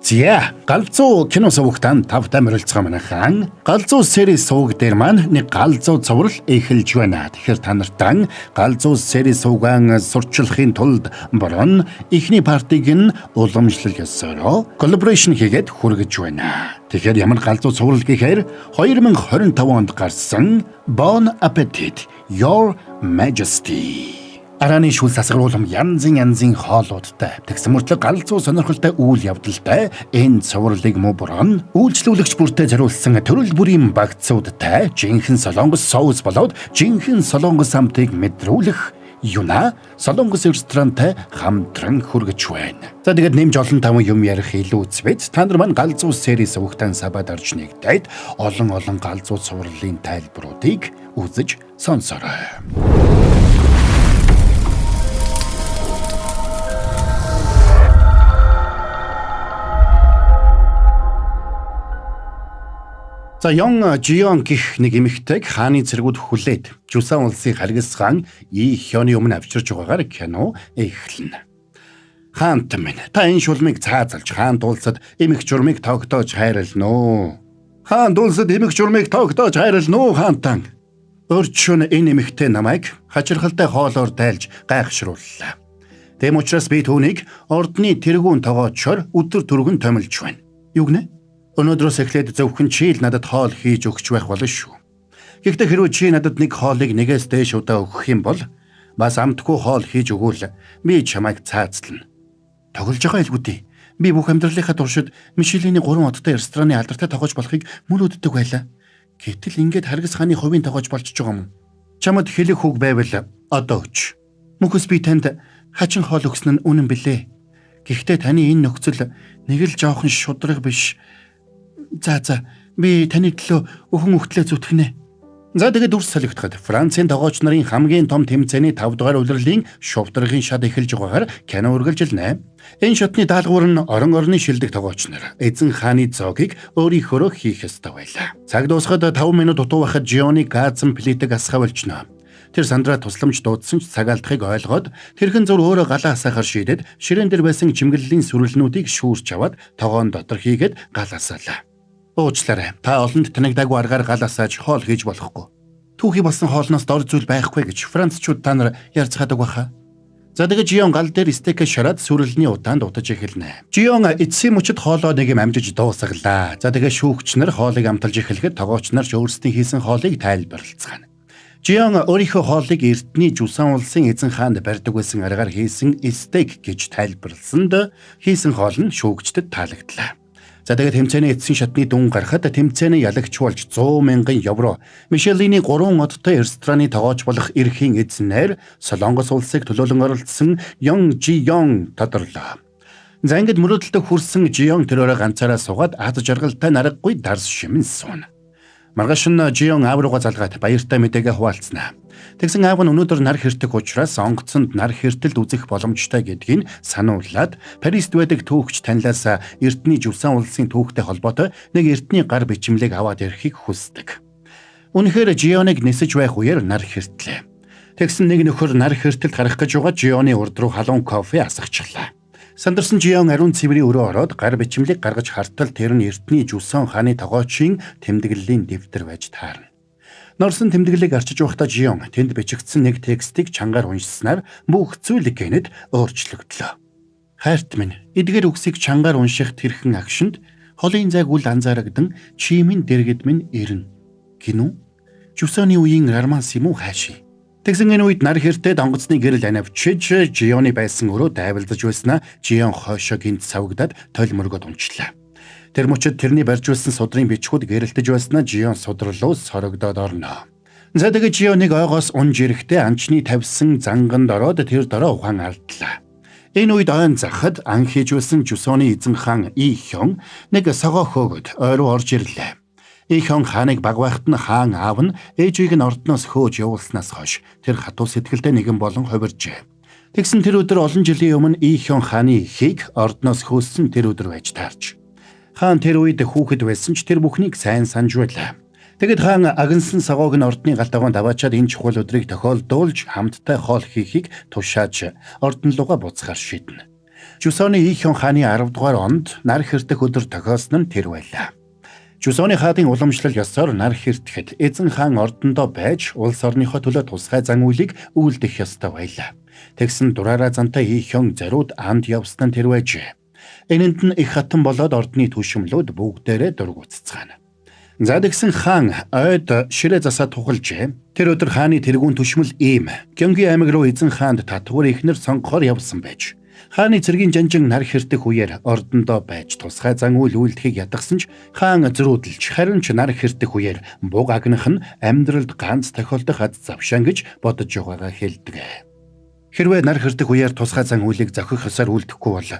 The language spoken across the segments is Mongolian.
Зя, галзуу кино сувагтан тавтай морилцгоо манайхан. Галзуу series суваг дээр маань нэг галзуу цуврал эхэлж байна. Тэгэхээр та нартаа галзуу series сувгаан сурчлахын тулд борон эхний партиг нь уламжлал ёсороо collaboration хийгээд хүргэж байна. Тэгэхээр ямар галзуу цуврал гэхээр 2025 онд гарсан Bon Appetit Your Majesty. Арааны шүл сасгаруулам янзын янзын хоолуудтай тэгсэн мөртлөө галзуу сонирхолтой үйл явдалтай энэ цувралыг мөн үйлчлүүлэгч бүртээ зориулсан төрөл бүрийн багцуудтай жинхэнэ солонгос соус болоод жинхэнэ солонгос амтыг мэдрүүлэх Юна солонгос ресторантай хамтран хүргэж байна. За тэгээд нэмж олон таван юм ярих илүү үзвэд та нар маань галзуу series сувагтан сабад орж нэгдээд олон олон галзуу цувралын тайлбаруудыг үзэж сонсорой. За Йон Жион гих нэг эмэгтэйг хааны цэргүүд хүлээд Жусан улсын харгисгаан И Хёны өмнө авчирч байгаагаар кино эхэлнэ. Хаант минь, та энэ шулмыг цаазалж хаант улсад эмэх журмыг тогтоож хайрлана уу? Хаант улсад эмэх журмыг тогтоож хайрлана уу хаантан? Өрчөн энэ эмэгтэй намайг хачирхалтай хоолоор дайлж гайхшрууллаа. Тэм учраас би түүнийг ордны тэргүүн тогоочоор өдөр түргэн томилж байна. Юу гэнэ? Өнөөдрөөс эхлээд зөвхөн чи л надад хоол хийж өгч байх болно шүү. Гэхдээ хэрвээ чи надад нэг хоолыг нэгээс дээш удаа өгөх юм бол бас амтгүй хоол хийж өгвөл би чамайг цаазлана. Тоглож байгаа илгүүдий. Би бүх амьдралынхаа туршид Мишелийн 3 одтой рестораны алдартай тогооч болохыг мөрөөддөг байлаа. Гэтэл ингээд харгас хааны хувийн тогооч болчихж байгаа юм. Чамд хэлэх үг байвал одоо өч. Мөхөс би танд хачин хоол өгсөн нь үнэн билээ. Гэхдээ таны энэ нөхцөл нэг л жоохон шудраг биш. За би таны төлөө өхөн өгтлээ зүтгэнэ. За тэгээд дүрс солигдоход Францын тогооч нарын хамгийн том тэмцээний 5 дугаар улирлын шувдрагын шат эхэлж байгаагаар кино үргэлжилнэ. Энэ шатны даалгавар нь орон орны шилдэг тогооч нар эзэн хааны зоогийг өөрийнхөөрөө хийх ёстой байлаа. Цаг дуусахад 5 минут дутуу байхад Жионы газан плитэг асхаа болчихно. Тэр сандраа тусламж дуудсан ч цаг алдахыг ойлгоод тэрхэн зур өөрөө галаа асаахаар шийдээд ширээн дээр байсан чимгэллийн сүрэлнүүдийг шүүрч аваад тогоон дотор хийгээд гал асаалаа. Уучлаарай. Та олонд танигдаагүй аргаар гал асааж хоол хийж болохгүй. Түүхий болсон хоолноос дор зүйл байхгүй гэж францчууд та нар ярьцгаадаг байхаа. За тэгээд Жион гал дээр стейкээ шараад сүрэлний удаанд утаж эхэлнэ. Жион эцсийн мөчөд хоолоо нэг юм амжиж дуусгалаа. За тэгээд шүүгч нар хоолыг амталж эхлэхэд тогооч нар ч өөрсдийн хийсэн хоолыг тайлбарлацгаана. Жион өөрийнхөө хоолыг эртний Жусан улсын эзэн хаанд барьдаг байсан аргаар хийсэн стейк гэж тайлбарласанд хийсэн хоол нь шүүгчдэд таалагдлаа. За тэгээд тэмцээний эцсийн шатны дүн гарахад тэмцээний ялагч болж 100 мянган евро Мишелиний 3 одтой рестораны тогооч болох эрхийн эзнээр Солонгос улсыг төлөөлөн оролцсон Йон Жион тодорлоо. За ингээд мөрөөдөлтөд хүрсэн Жион тэр өрөө ганцаараа суугаад аз жаргалтай наргагүй дарс шимэн сууна. Маргааш нь Жион аав руугаа залгаад баяртай мэдээгээ хуваалцсанаа. Тэгсэн аав нь өнөөдөр нар хэртэх учраас онгоцонд нар хэртэлд үзэх боломжтой гэдгийг санууллаад Парист байдаг түүхч танилаас эртний Жусан улсын түүхтэй холбоотой нэг эртний гар бичмлийг аваад ирэхийг хүсдэг. Үнэхээр Жионыг нисэж байх үеэр нар хэртлээ. Тэгсэн нэг нөхөр нар хэртэлд гарах гэж байгаа Жионы урд руу халуун кофе асгачлаа. Сандарсан Жион ариун цэврийн өрөө ороод гар бичмлийг гаргаж хартал тэр нь эртний Жусан хааны тогоочийн тэмдэглэлийн дэвтэр байж таарна. Норсон тэмдэглэлийг арчиж байхдаа Жион тэнд бичигдсэн нэг текстийг чангаар уншсанаар бүх зүйл гэнэт өөрчлөгдлөө. Хайрт минь, эдгээр үгсийг чангаар унших тэрхэн агшинд холын зайг үл анзаарагдан чимийн дэргэд минь ирнэ. Гинүү? Жусаны үеийн романс юм уу хайший? Тэгсэн энэ үед нар хэртээ онгоцны гэрэл анавчиж Жионы байсан өрөө дайвалдаж байснаа Жион хойшоо гинт савгдаад тойл мөргөд унчлаа. Тэр мөчөд тэрний барьж байсан судрын бичгүүд гэрэлтэж байснаа Жион судралуу сорогдоод орно. За тэгээд Жионыг ойгоос унж ирэхдээ анчны тавьсан занганд ороод тэр дорой ухаан алдлаа. Энэ үед ойн захад ан хийж байсан Жусоны эзэн хаан И Хён нэг согоо хөөгд ой руу орж ирлээ. И Хён хааныг баг байхад нь хаан аав нь ээжийг нь ордноос хөөж явуулснаас хойш тэр хатуу сэтгэлдээ нэгэн болон хувиржээ. Тэгсэн тэр өдөр олон жилийн өмнө И Хён хааны эхийг ордноос хөөссөн тэр өдөр байж таарч. Хаан тэр үед хүүхэд байсан ч тэр бүхнийг сайн санаж байлаа. Тэгэд хаан агнсан согоог нь ордны гал тогоонд аваачаад энэ чухал өдрийг тохиолдуулж хамттай хоол хийхийг тушааж ордон руугаа буцахаар шийднэ. Чусоны Ихон хааны 10 дугаар онд нар хэртэх өдөр тохиолсон нь тэр байлаа. Чусоны хаадын уламжлал ёсоор нар хэртэхэд эзэн хаан ордондоо байж улс орныхоо төлөө тусгай зан үйлийг үйлдэх ёстой байлаа. Тэгсэн дураараа зантай Ихон зориуд анд явсан нь тэр байжээ. Энэнд нь их хатан болоод ордны түшимлүүд бүгдээрээ дургуутцгаана. За тэгсэн хаан ойд ширээ засаа тухалжээ. Тэр өдөр хааны тэргүүн түшмэл ийм Гёнги аймаг руу эзэн хаанд татвар ихнэр сонгохоор явсан байж. Хааны цэргийн жанжин нар хэртэх үеэр ордондоо байж тусгай зан үйл үйлдэхийг ядгасан ч хаан зөрүүдэлж харин ч нар хэртэх үеэр буг агнах нь амьдралд ганц тохиолдох ад завшаан гэж бодож байгаагаа хэлдэг. Хэрвээ нар хэртэх үеэр тусгай зан үйлийг зохих ёсоор үйлдэхгүй бол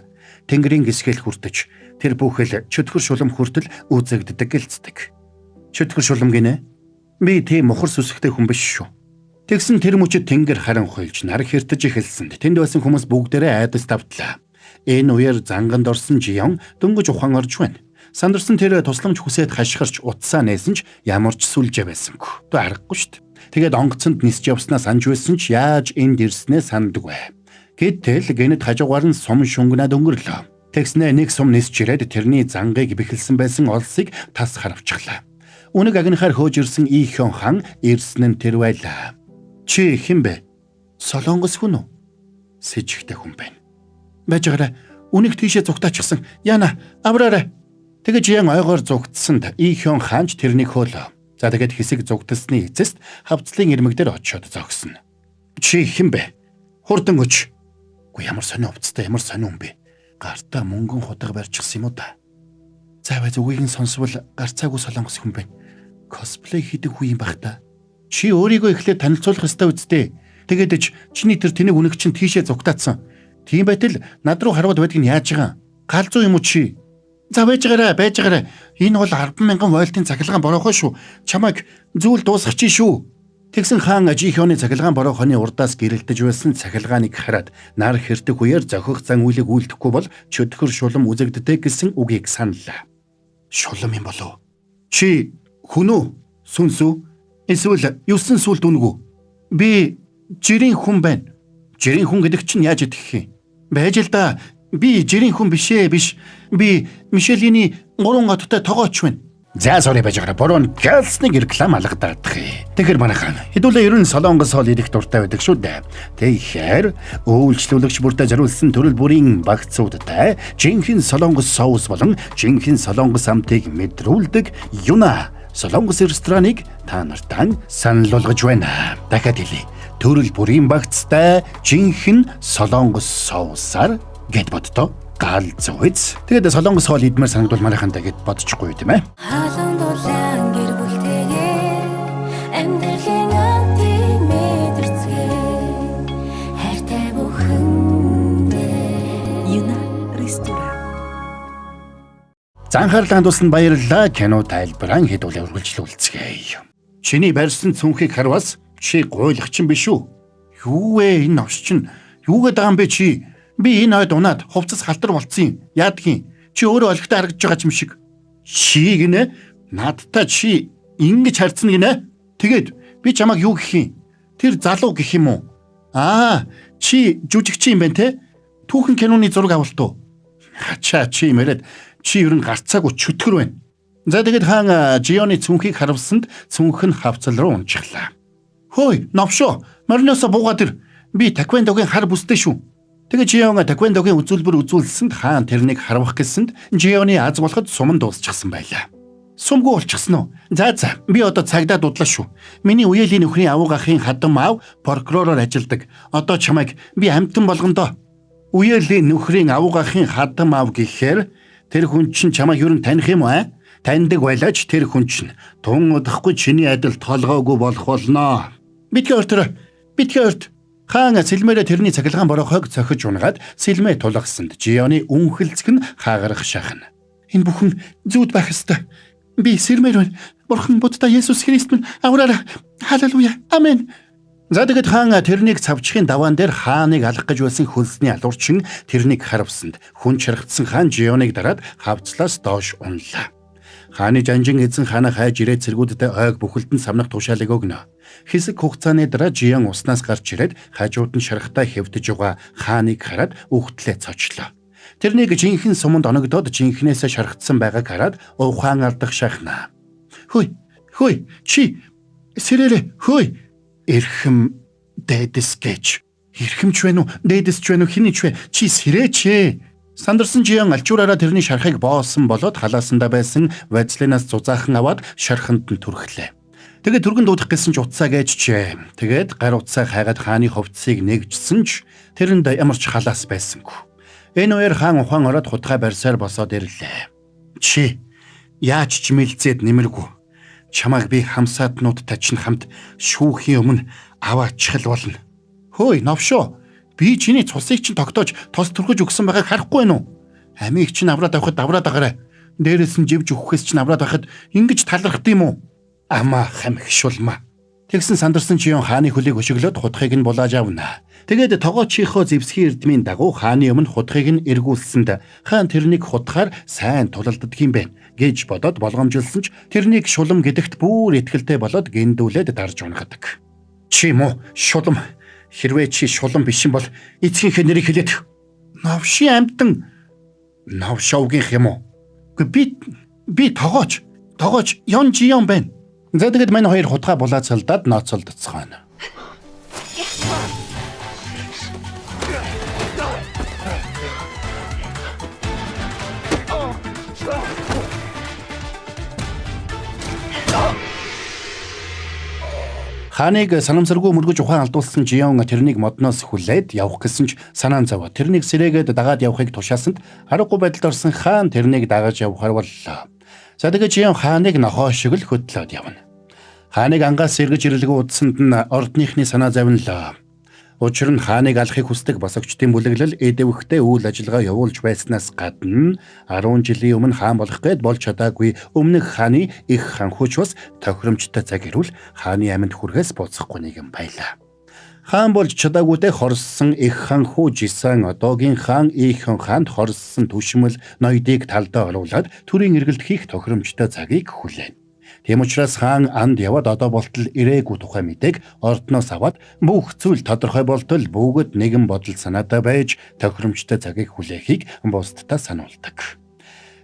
Тэнгэрийн гисгэл хүртэж тэр бүхэл чөтгөр шулам хүртэл үзэгддэг гэлцдэг. Чөтгөр шулам гинэ? Би тийм мухар сүсгтэй хүн биш шүү. Тэгсэн тэр мөчид тэнгэр харан хуйлж нар хэртэж эхэлсэнд тэнд байсан хүмүүс бүгдээрээ айдас тавтлаа. Энэ үеэр занганд орсон Жион дөнгөж ухаан орж байна. Сандарсан тэр тусламж хүсээд хашгирч утсаа нээсэн ч ямар ч сүлжээ байсангүй. Тэ аргагүй шүү дээ. Тэгээд онгоцонд нисэж явснаа санаж байсан ч яаж энд ирснээ сандаггүй. Гэтэл гэнэт хажуугаар нь сум шүнгнаад өнгөрлөө. Тэгснээ нэг сум нисэж ирээд тэрний зангийг бэхэлсэн байсан олсыг тас харавчихлаа. Үнэг агнахаар хөөж ирсэн Ихон хан ирсэн нь тэр байлаа. Чи хэн бэ? Солонгос хүн үү? Сэжигтэй хүн байна. Байж байгаарай. Үнэг тийшээ зугтаачихсан. Яна, авраарай. Тэгэж ян ойгоор зугтсанд Ихон хаанч тэрнийг хөөлөө. За тэгээд хэсэг зугтсны эцэст хавцлын ирмэг дээр очиод зогсно. Чи хэн бэ? Хурдан өч. Үгүй ямар сонио увцтай ямар сонио юм бэ? Гартаа мөнгөн худаг барьчихсан юм уу да? За бай зүгийг нь сонсвол гарцаагүй солонгос хүн байна. Косплей хийдэг хүн юм бах та. Чи өөрийгөө эхлээд танилцуулах ёстой үсттэй. Тэгээд ч чиний тэр тэнэг үнэг чинь тийшээ зугтаацсан. Тийм байтал над руу харвад байдг нь яаж байгаа? Галзуу юм уу чи? За байж байгаарай, байж байгаарай. Энэ бол 10,000 вольтын цахилгаан бороохон шүү. Чамайг зүйл дуусгах чи шүү. Тэгсэн хаан Жихёны цахилгаан бороохоны урдаас гэрэлтэж байсан цахилгааныг хараад нар хэртэх үеэр зохих зан үйлийг үйлдэхгүй бол чөтгөр шулам үзэгддэг гэсэн үгийг саналаа. Шулам юм болов? Чи хүн үү? Сүнс үү? Эсвэл 9 сүлд үнгүй? Би жирийн хүн байна. Жирийн хүн гэдэг чинь яаж итгэх юм? Байж л да. Би жирийн хүн биш ээ биш. Би Мишелиний 3 оттой тогооч байна. За sorry байж байгаараа борон гэлснэг реклам алгадаадах. Тэгэхээр манайхан хэдүүлээ ер нь солонгос хоол идэх дуртай байдаг шүү дээ. Тэгэхээр үйлчлүүлэгч бүртээ зориулсан төрөл бүрийн багцуудтай жинхэнэ солонгос соус болон жинхэнэ солонгос амтыг мэдрүүлдэг Юна солонгос рестораныг та нартаа санал болгож байна. Дахиад хэлье. Төрөл бүрийн багцтай жинхэнэ солонгос соусаар гэд боддоо. Гал зүйц. Тэгээд солонгос хоол идмээр санагдвал манайхантай гэд бодчихгүй тийм ээ. Халуун дулаан гэр бүлтэйгээ амьдралын амтыг мэдэрцгээ хайртай бүхэндээ Юна ресторан. За анхаарлаа хандуулсанд баярлалаа. Кино тайлбараа хэдүүлээ үргэлжлүүлцгээе. Чиний барьсан цүнхийг харвас чи гуйлагчин биш үү? Юу вэ энэ новш чинь? Юу гэдэг байгаа юм бэ чи? Би энэ ойд унаад хувцас халтар болцсон юм. Яадгийн? Чи өөрөө олигтой харагдаж байгаа юм шиг. Чи гинэ? Надтай чи ингэж харцна гинэ? Тэгээд би чамайг юу гэх юм? Тэр залуу гэх юм уу? Аа, чи жүжигчин юм байна те? Түүхэн киноны зураг авалт уу? Хачаа чи юм яриад чи ер нь гарцаагүй чөтгөр байна. За тэгээд хаан Жионы цүнхийг харавсанд цүнх нь хавцал руу унчихлаа. Хөөй, новшоо, мориноосоо буугаад ир. Би таквондогийн хар бүстэй шүү. Тэгээд Жион таквондогийн үзүүлбэр үзүүлсэнд хаан тэрнийг харвах гэсэнд Жионы аз болоход сум нь дуусчихсан байлаа. Сумгүй болчихсон уу? За за, би одоо цагдаа дудлаа шүү. Миний үеэлийн нөхрийн авууг ахын хадам аав прокуророор ажилладаг. Одоо чамайг би амьтан болгондоо. Үеэлийн нөхрийн авууг ахын хадам аав гэхээр тэр хүн чинь чамайг ер нь таних юм аа? Таньдаг байлаач тэр хүн чинь тун удахгүй чиний адил толгоогүй болох болно. Битгий өртөрөө. Битгий өрт. Хаан сэлмээрээ тэрний цахилгаан борохойг цохиж унгаад сэлмээ тулгасанд Жионы үнхэлцэг нь хаагарах шахна. Энэ бүхэн зүуд байх ёстой. Би сэрмээр байна. Бурхан будда Есүс Христ минь авраарай. Халелуя. Амен. За тэгэд хаан тэрнийг цавчхын даваан дээр хааныг алах гэж байсан хөлсний алуурчин тэрнийг харавсанд хүн чаргацсан хаан Жионыг дараад хавцлаас доош унлаа. Хааны жанжин эзэн хаанаа хайж ирээд цэргүүддээ ойг бүхэлдэн самнах тушаалыг өгнө. Хэсэг хугацааны дараа Жион уснаас гарч ирээд хажууд нь шарахтаа хэвдэж байгаа хааныг хараад үхтлээ цочлоо. Тэрнийг жинхэнэ суманд оногдоод жинхнээсээ шархтсан байгааг хараад ухаан алдах шахна. Хөөе, хөөе, чи сэрээрээ хөөе. Эрхэм дээдэс гэж. Эрхэмч вэ нү, дээдэс ч вэ нү, хиний ч вэ? Чи сэрээч ээ. Сандарсан Жион алчуураараа тэрний шархыг боосон болоод халаасандаа байсан вазлинаас зузаахан аваад шарханд нь түрхлээ. Тэгээд түргэн дуудах гэсэн ч утсаа гээжчээ. Тэгээд гар утсаа хайгаад хааны хувцсыг нэгжсэн ч тэрэнд ямар ч халаас байсангүй. Энэ үеэр хаан ухаан ороод хутгаа барьсаар босоод ирлээ. Чи яаж ч мэлзээд нэмэргүй. Чамайг би хамсаатнуудтай чинь хамт шүүхийн өмнө аваачих л болно. Хөөе, новшоо. Би чиний цусыг чинь тогтоож тос түрхэж өгсөн байгааг харахгүй байна уу? Амийг чинь авраад авахд авраад агарай. Дээрээс нь живж өгөхөөс чинь авраад байхад ингэж талархд юм уу? Амаа хамх шулмаа. Тэгсэн сандарсан Чион хааны хөлийг өшөглөөд хутгийг нь булааж авна. Тэгээд тогоочихоо зэвсгийн эрдмийн дагуу хааны өмнө хутгийг нь эргүүлсэнд хаан тэрнийг хутгаар сайн тулалддаг юм байна гэж бодоод болгоомжилсан ч тэрнийг шулам гэдэгт бүр итгэлтэй болоод гиндүүлээд дарж унгадаг. Чи мó шулам, хэрвээ чи шулам биш юм бол эцгийнхээ нэрийг хэлээд. Новшийн амтан новшовгийнх юм уу? Үгүй би тогооч Ён Жион байна. За тэгээд мань хоёр хутгаа булаацалдаад ноцолдцгооно. Хааныг санамсаргүй мөргөж ухаан алдуулсан Жион тэрнийг модноос хүлээд явах гэсэн ч санаан зовоо. Тэрнийг сэрээгээд дагаад явахыг тушаасанд аргагүй байдалд орсон хаан тэрнийг дагаж явахар боллоо. За тэгээд Жион хааныг нохоо шиг л хөдлөөд явна. Хааныг ангаас эргэж ирэлгүй удсанд нь ордныхны санаа завналаа. Учир нь хааныг алахыг хүсдэг босогчдын бүлэглэл эдэвхтэй үйл ажиллагаа явуулж байснаас гадна 10 жилийн өмнө хаан болох гээд болж чадаагүй өмнөх хааны их ханхүүч бас тохиромжтой цаг ирвэл хааны амьд хүрхээс буцахгүй нэгэн байлаа. Хаан болж чадаагүйдээ хорссон их ханхүү Жисан одоогийн хаан Ийхэн хаанд хорссон түшмэл ноёдыг талдаа оруулаад төрийн эргэлт хийх тохиромжтой цагийг хүлээн. Тийм учраас хаан анд яваад одоо болтол ирээгүй тухай мэдээг ордноос аваад бүх зүйл тодорхой болтол бүгд нэгэн бодол санаатай байж тохиромжтой цагийг хүлээхийг бусдад сануулдаг.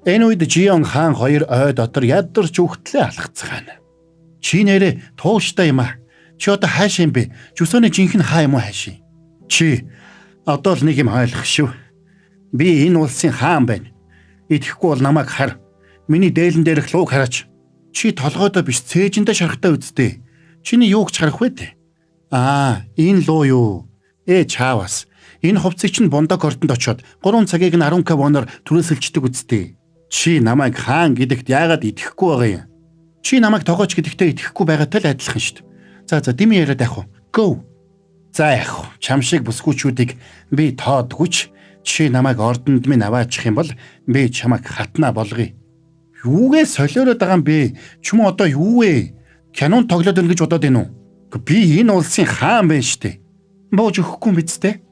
Энэ үед Жион хаан хоёр ой дотор ядарч үхтлээ алхацгаана. Чи нэрээ тууштай юм аа. Чи одоо хаашаа юм бэ? Жүсөний жинхэнэ хаа юм уу хаашаа? Чи одоо л нэг юм ойлгох шүү. Би энэ улсын хаан байна. Итгэхгүй бол намайг хар. Миний дээлэн дээрх лууг хараач. Чи толгойдоо биш цээжиндээ шарахтаа үсттэй. Чиний юуг ч харах вэ дээ? Аа, энэ луу юу? Чаавас. Энэ хувцсыг чинь Бундаг ордонд очиод 3 цагийг нь 10к воноор түрээсэлждэг үсттэй. Чи намайг хаан гэдэгт яагаад итгэхгүй байгаа юм? Чи намайг тогооч гэдэгтээ итгэхгүй байгаатай л адилхан шүү дээ. За дими яриад яах вэ? Go. За яах вэ? Чам шиг бүсгүүчүүдийг би тоодгүй ч чи намайг ордонд минь аваачих юм бол би чамайг хатнаа болгоё. Юугээ солиороод байгаа юм бэ? Чүм одоо юу вэ? Кинонд тоглоод байна гэж бодоод байна уу? Би энэ улсын хаан байна штэ. Бууж өгөхгүй юм биз дээ.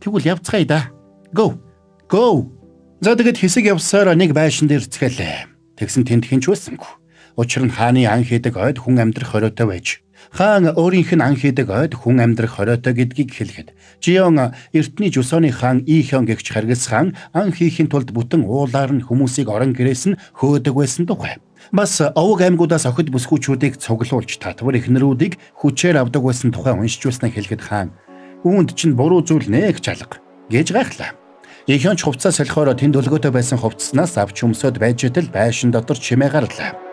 Тэгвэл явцгаая да. Go. Go. За тэгээд хэсэг явсаар нэг байшин дээр цгэлээ. Тэгсэн тэнд хинч байсангүй. Учир нь хааны ан хийдэг ойд хүн амьдрах хориотой байж. Хаан өөрийнх нь ан хийдэг ойд хүн амьдрах хориотой гэдгийг хэлэхэд Жион эртний Жүсоны хаан Ийхён гэгч харгас хаан ан хийхин тулд бүтэн уулаар нь хүмүүсийг орон гэрээс нь хөөдөг байсан тухай. Бас овог аймагудаас охид бүсгүүчүүдийг цуглуулж татвар эхнэрүүдийг хүчээр авдаг байсан тухай уншиж байснаа хэлэхэд хаан үүнд чинь буруу зүйл нэх чалга гэж гайхлаа. Ийхён ч хувцас солихоор тэнд өлгөөтэй байсан хувцснаас авч өмсөд байж итэл байшин дотор чимээ гарлаа.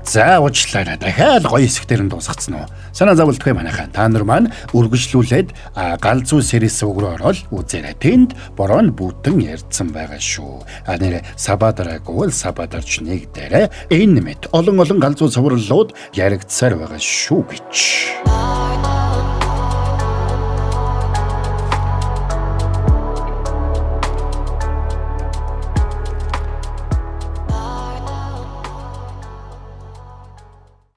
За уучлаарай. Дахиад гоё хэсэгтэр нь дуусгацсан уу? Санаа зовлтгүй манайхаа. Та нар маань үргэлжлүүлээд гал зүй series рүү ороод үзээрэй. Тэнд бороо нь бүтэн ярьсан байгаа шүү. А нэрэ сабадараагүй бол сабадарч нэг дээрээ энэ мэт олон олон гал зүй цувраллууд яригдсаар байгаа шүү гэж.